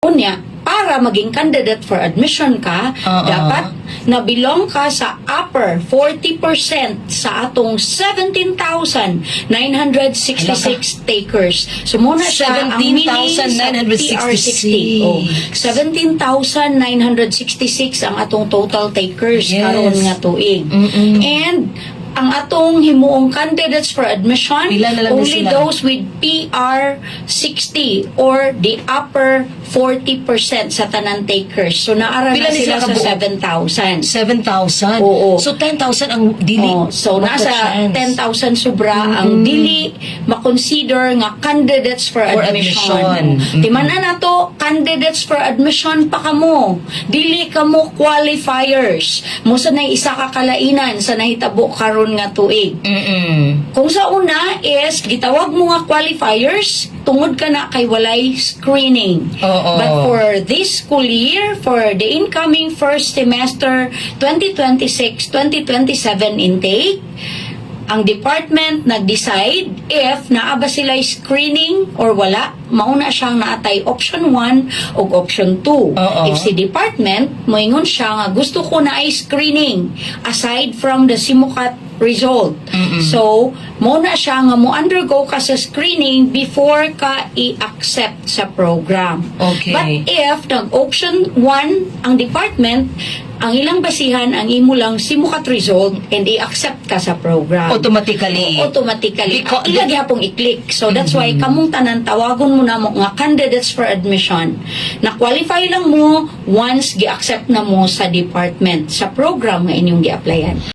Unya, para maging candidate for admission ka, dapat na belong ka sa upper 40% sa atong 17,966 takers. So mao na siya ang meaning sa PR60. 17,966. Oh, 17,966 ang atong total takers karon nga tuig. And ang atong himuong candidates for admission, Pila na lang ni only sila? Those with PR 60 or the upper 40% sa tanan takers. So naara Pila na ni sila sila sa kabuok? 7,000. 7,000. Oo. So 10,000 ang dili Oh, so nasa magka-chance. 10,000 sobra ang dili makonsider nga candidates for For admission. admission. Timan-a nato, candidates for admission pa kamo. Dili kamo qualifiers. Mao sa nay isa ka kalainan sa nahitabo karon nga tuig. Kung sa una is gitawag mo nga qualifiers tungod ka na kay walay screening. But for this school year, for the incoming first semester 2026-2027 intake, ang department nag-decide if naa ba sila screening or wala, mauna siyang naatay option 1 o option 2. If si department, moingon siya nga gusto ko naay screening aside from the SIMUCAT result. So, mao na siya nga mo undergo ka sa screening before ka i-accept sa program. But if nag-option 1 ang department, ang ilang basihan ang imo lang SIMUCAT result and i-accept ka sa program. Automatically. Automatically. Ila gihapong i-click. So that's why kamong tanan tawagon mo na mo nga candidates for admission. Na-qualify lang mo once gi-accept na mo sa department sa program nga inyong gi-applyan.